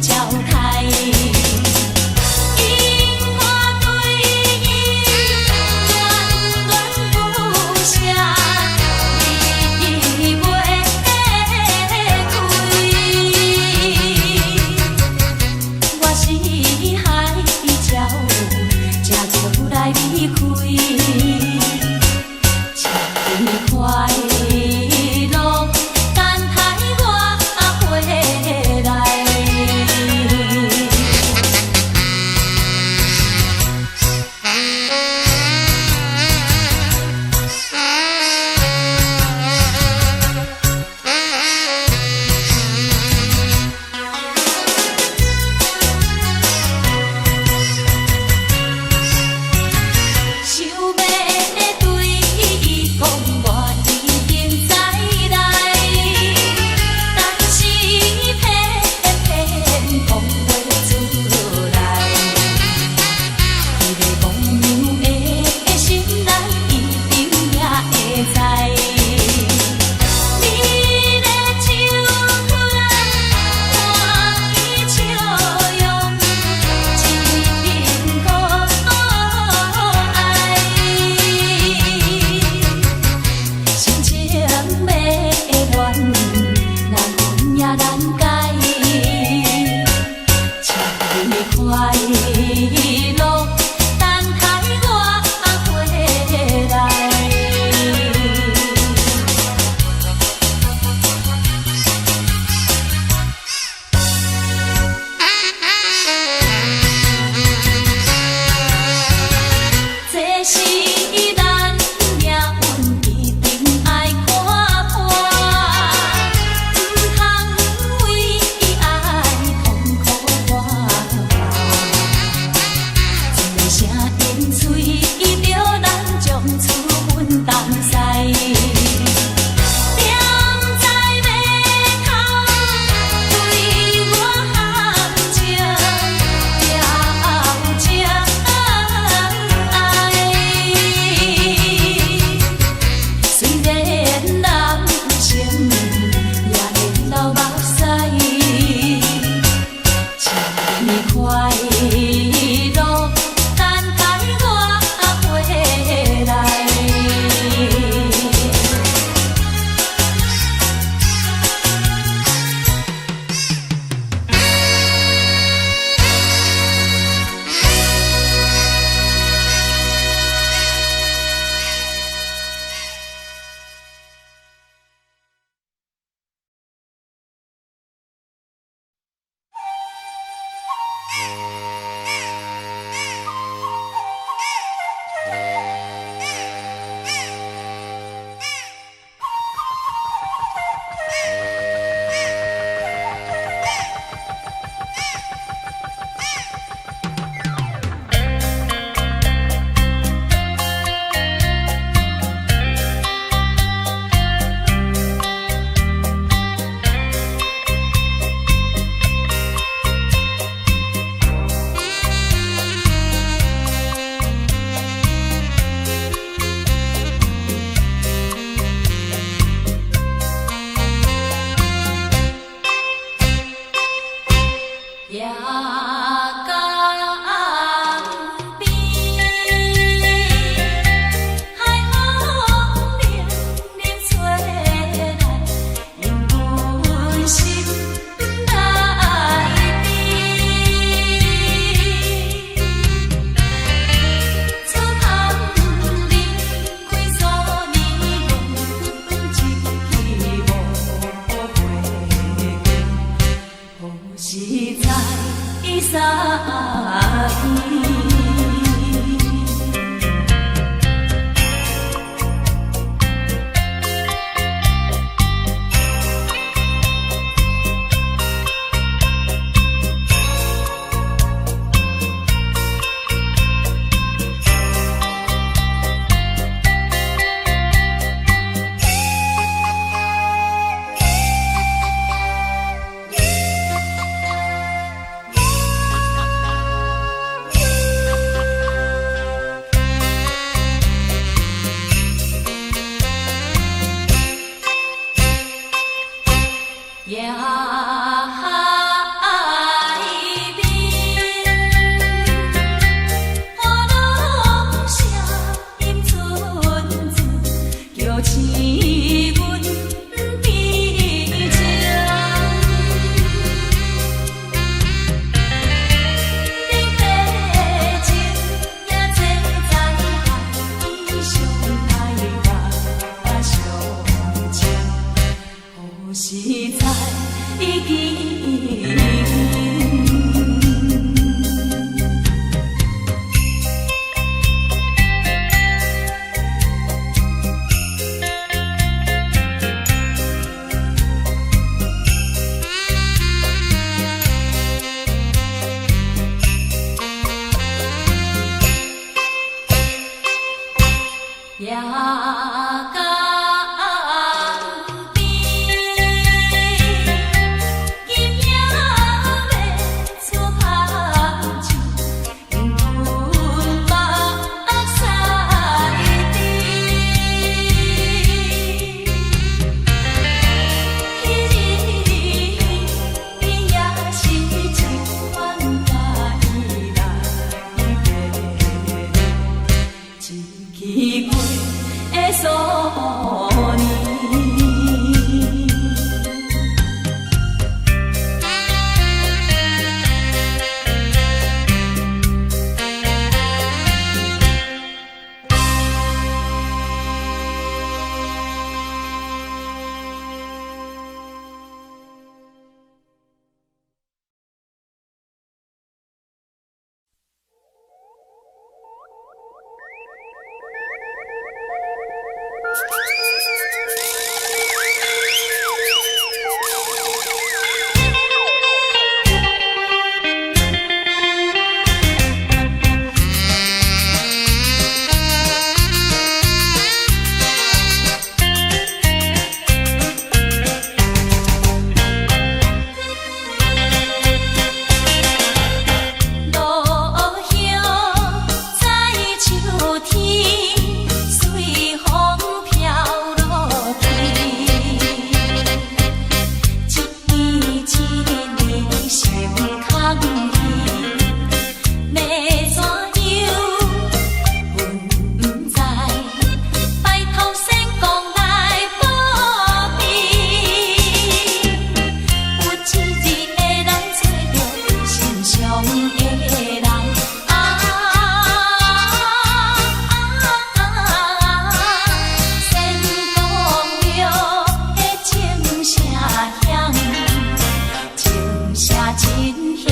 鳥刣。因我對伊戀戀不捨，離袂開。我是海鳥，才過來離開，請你快樂，等待我回來。想欲對伊講，我已經再來，但是偏偏講袂出來。彼个姑娘的心內一定也會知。你的手牽，歡喜笑容，一定閣愛。心情欲亂，難分也難解。請你快樂，等待我回來。這是咱命運，一定愛看破，毋通為愛痛苦活。一個聲音隨著咱將處分東西。踮在碼頭對我含情表情愛，雖然人生也會流目屎，請你快樂，等待我回來。夜江邊，海風冷冷吹來，引阮心內甜。初通離開數年，阮一去無回頭，何時再相見？江邊，今夜欲出香酒，阮目屎甜。彼日你也是這款佮意來的，一起過的數年。落葉在秋天，隨風飄落去。一年一年心空虛，欲怎樣？阮毋知，拜託仙公來保庇。有一日會來揣著心上的人。啊，仙公廟的鐘聲響，鐘聲真響。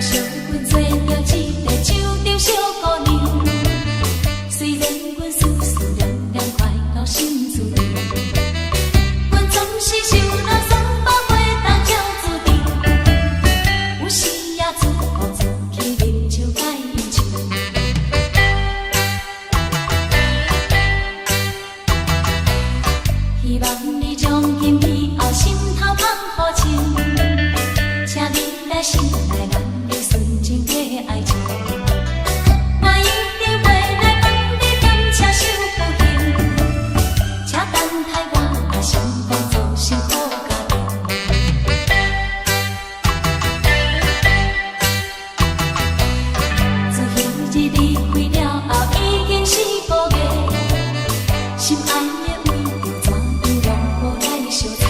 相阮做著一個像張小姑娘。雖然阮思思念念快到心滋味，阮總是想人雙百花當照注定。有時也自暴自棄，啉酒甲伊唱。希望你從今以後心頭放予輕，請你來信賴男兒純情的愛情。我一定會來幫你踮車受不幸，請等待我來成功組成好家庭。自彼日離開了後，已經4個月，心愛的為著怎樣攏無來相睬。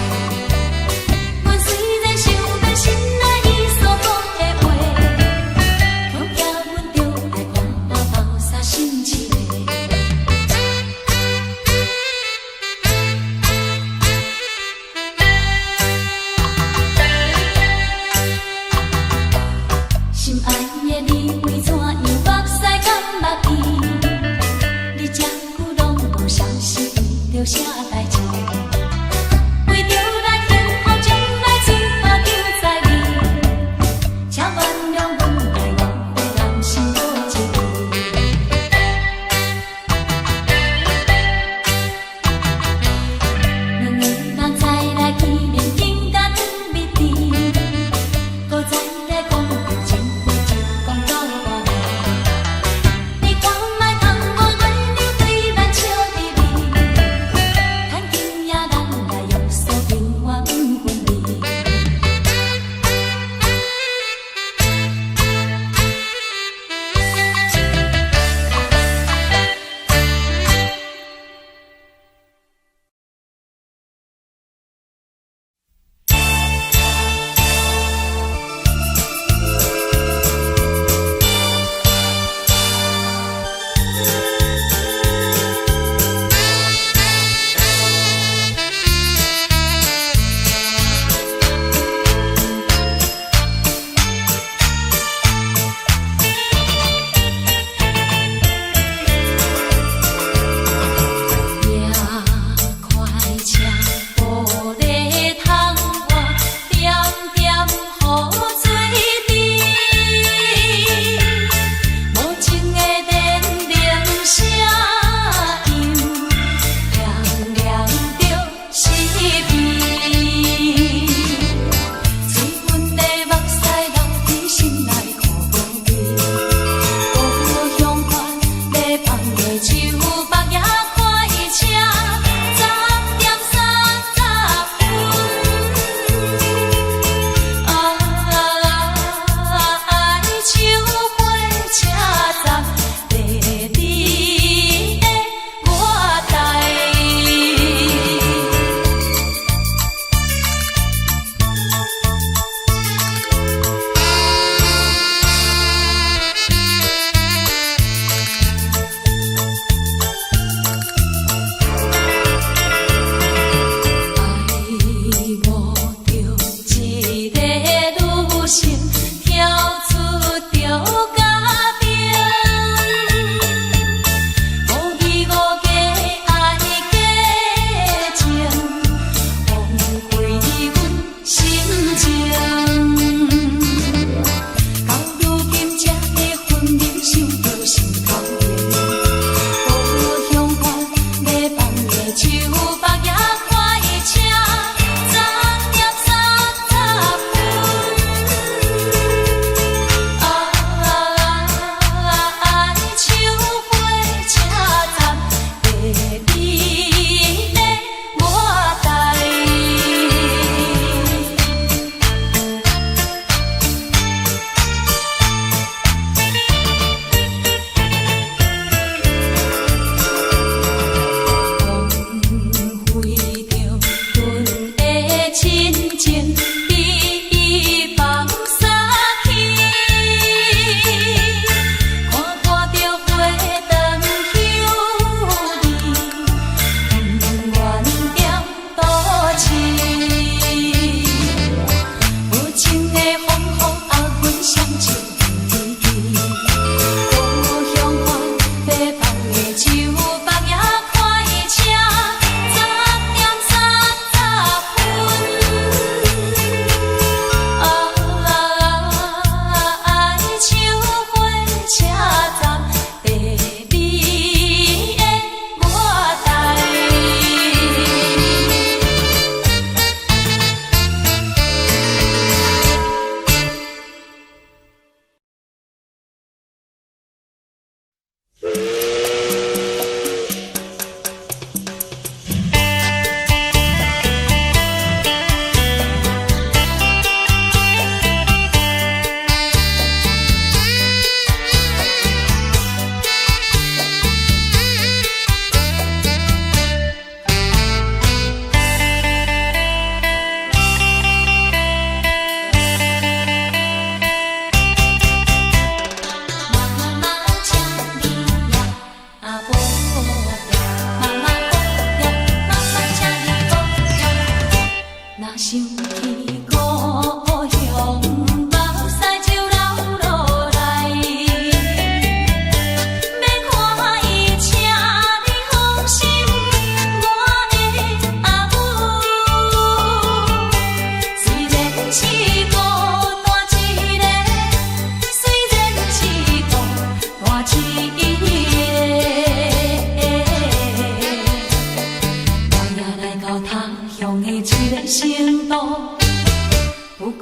阮雖然想欲信賴伊所講的話，恐驚阮著愛看我鬥相心痴的。心愛的你為怎樣目屎敢目甜？你這久攏無消息，遇著啥代誌？為著咱幸福將來出發求在你，請原諒阮來誤會男心無情義。兩个人再來見面，更加甜蜜甜，閣再來講著情話，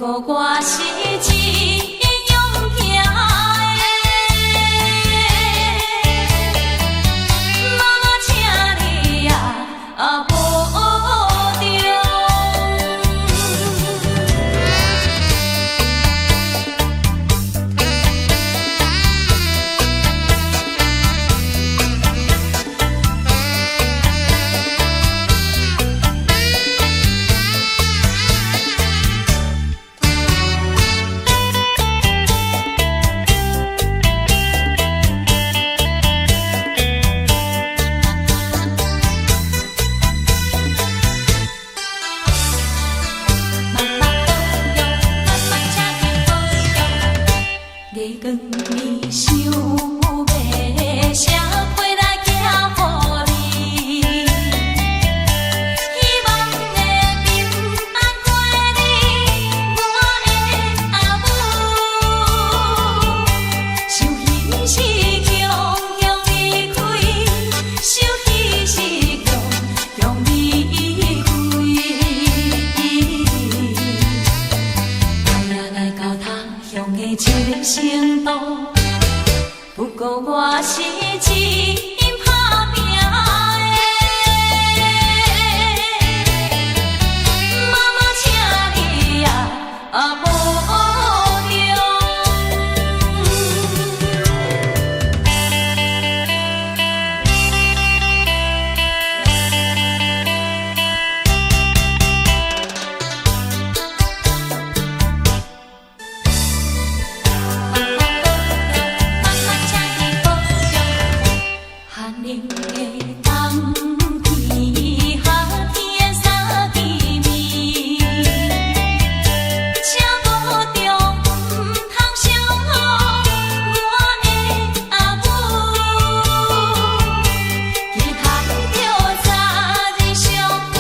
過我是真勇敢的。媽媽，請你啊保重。媽媽保佑，媽媽請你保佑。月光暝想欲寫批來寄予你，希望會平安過日，我的阿母。想彼時強強離開，想彼時強強離開。來來到他鄉的這个程度，不過我是真打拚的。媽媽，請你啊保重。媽媽保佑，媽媽請你保重。寒冷的冬天，夏天的三更暝，請保重，毋通傷予我的阿母。期待著早日相會，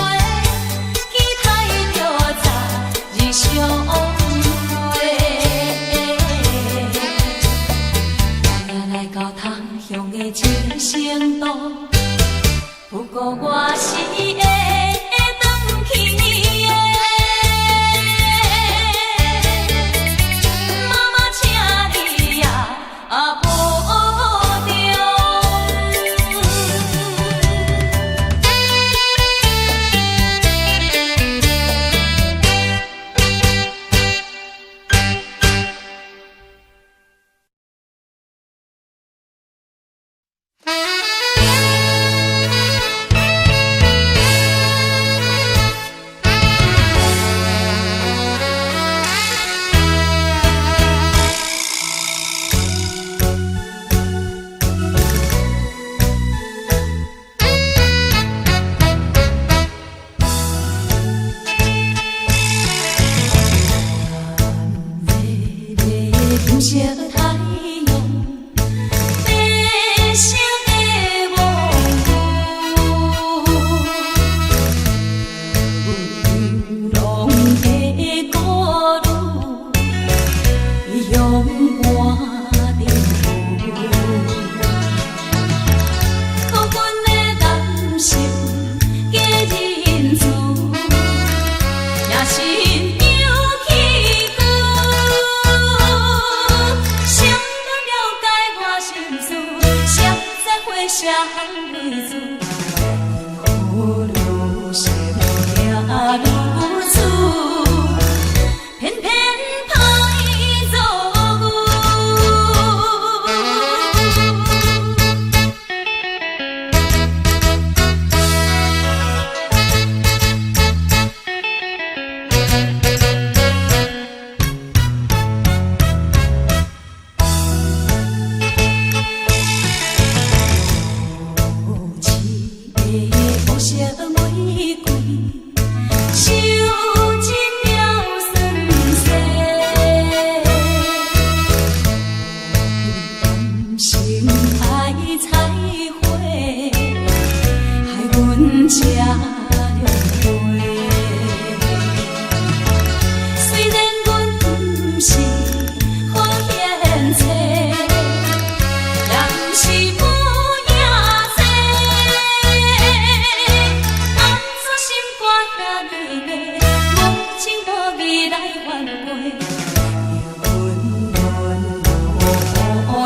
期待著早日相會。來來到他鄉的這個程度，不過我是會轉去的。媽媽，請你啊保重。藍的金色太陽，白色的毛朦朧的孤女，异鄉趕陣夫，孤軍的男性嫁仁慈，也是有氣骨，心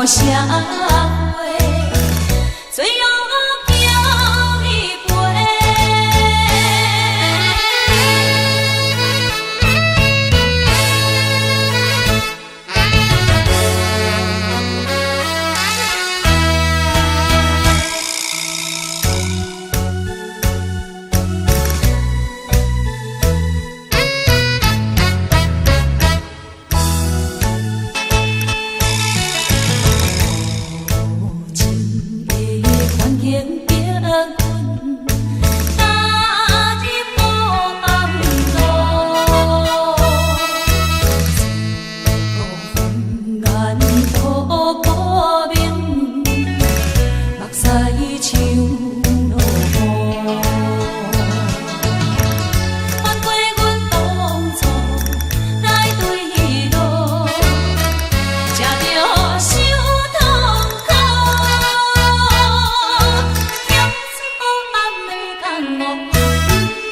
社會，最後叫伊飛。無情的環境逼阮踏入黑暗路，自古昏暗到光明，目屎像落雨。翻過阮當初來對路，才著受痛苦。欠出黑暗的江湖，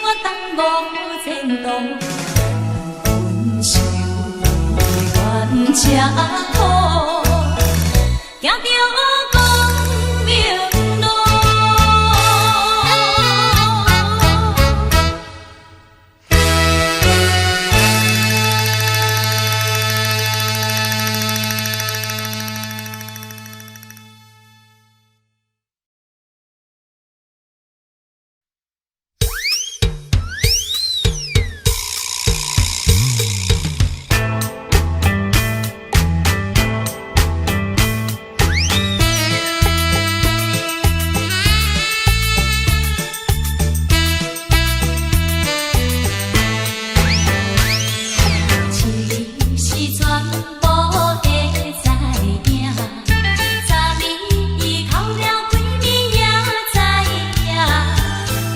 不願耽誤前途，分手不願這苦，行著光明路。親是全部會知影，昨暝伊哭了規暝也知影，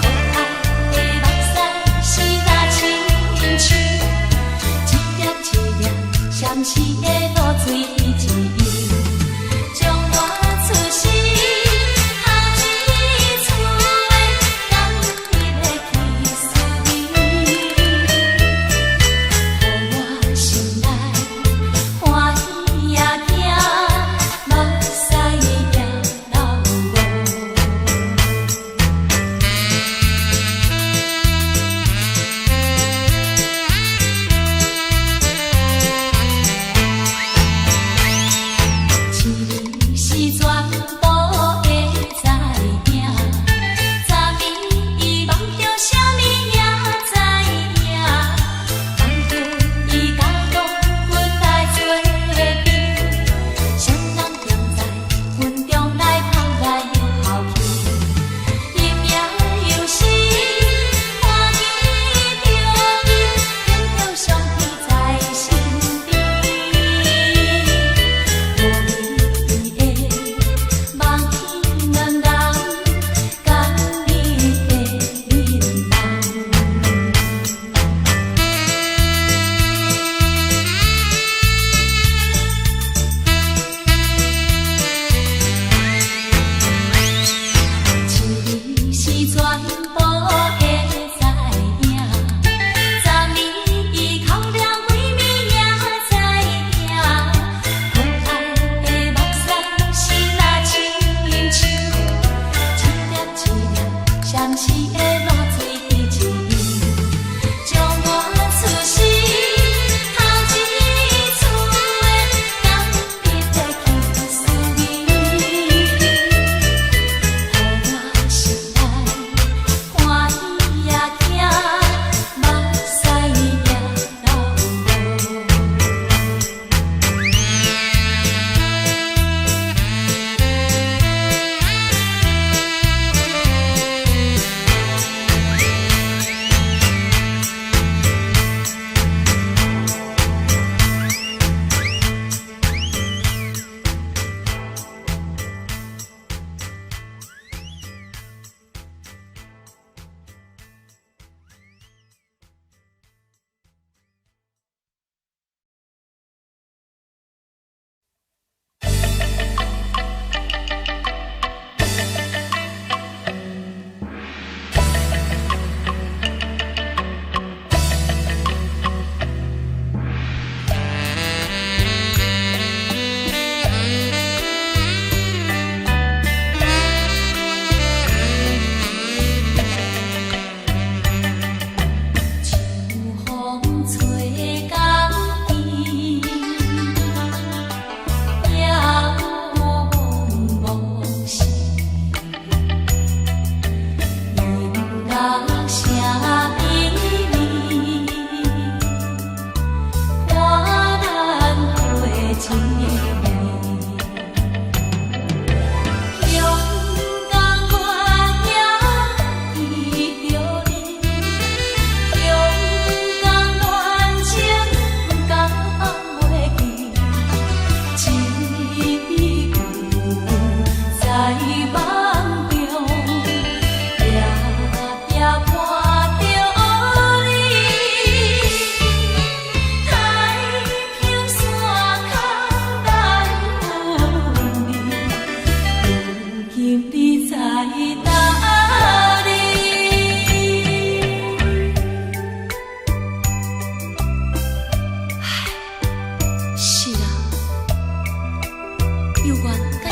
可愛的目屎是若親像一粒一粒閃爍的露水一樣，將我出世頭一次的感恩的去思念，予我心內歡喜也驚，目屎也流落。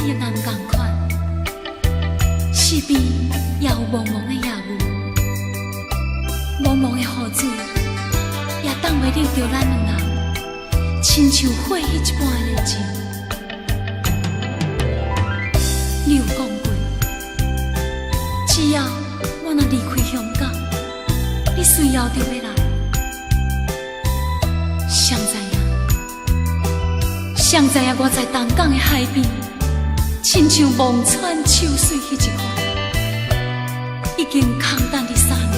越南仝款，四邊也有濛濛的夜霧，濛濛的雨水也擋袂得著咱兩人，親像火彼一般的熱情。你有講過，只要我若離開香港，你隨後就欲來。誰知影？誰知影我在東港的海邊，親像望穿秋水彼一款，已經空等你3年了。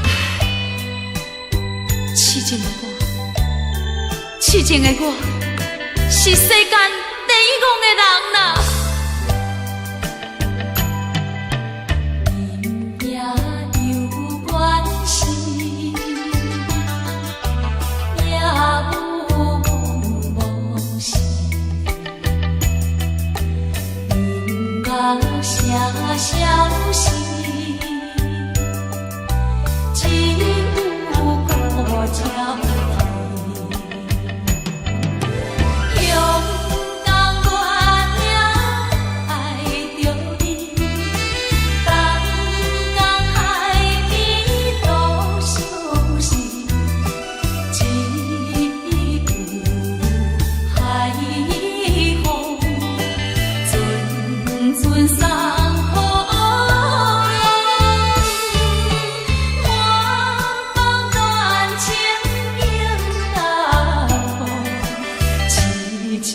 唉，痴情的我，痴情的我，是世間第一戇的人啦！陰有關係，夜霧濛濛時，音樂聲消失，只有孤鳥啼。香港我疼愛著你，東港海邊多相思，一句海風，陣陣送予你。滿腹戀情永甲風，痴情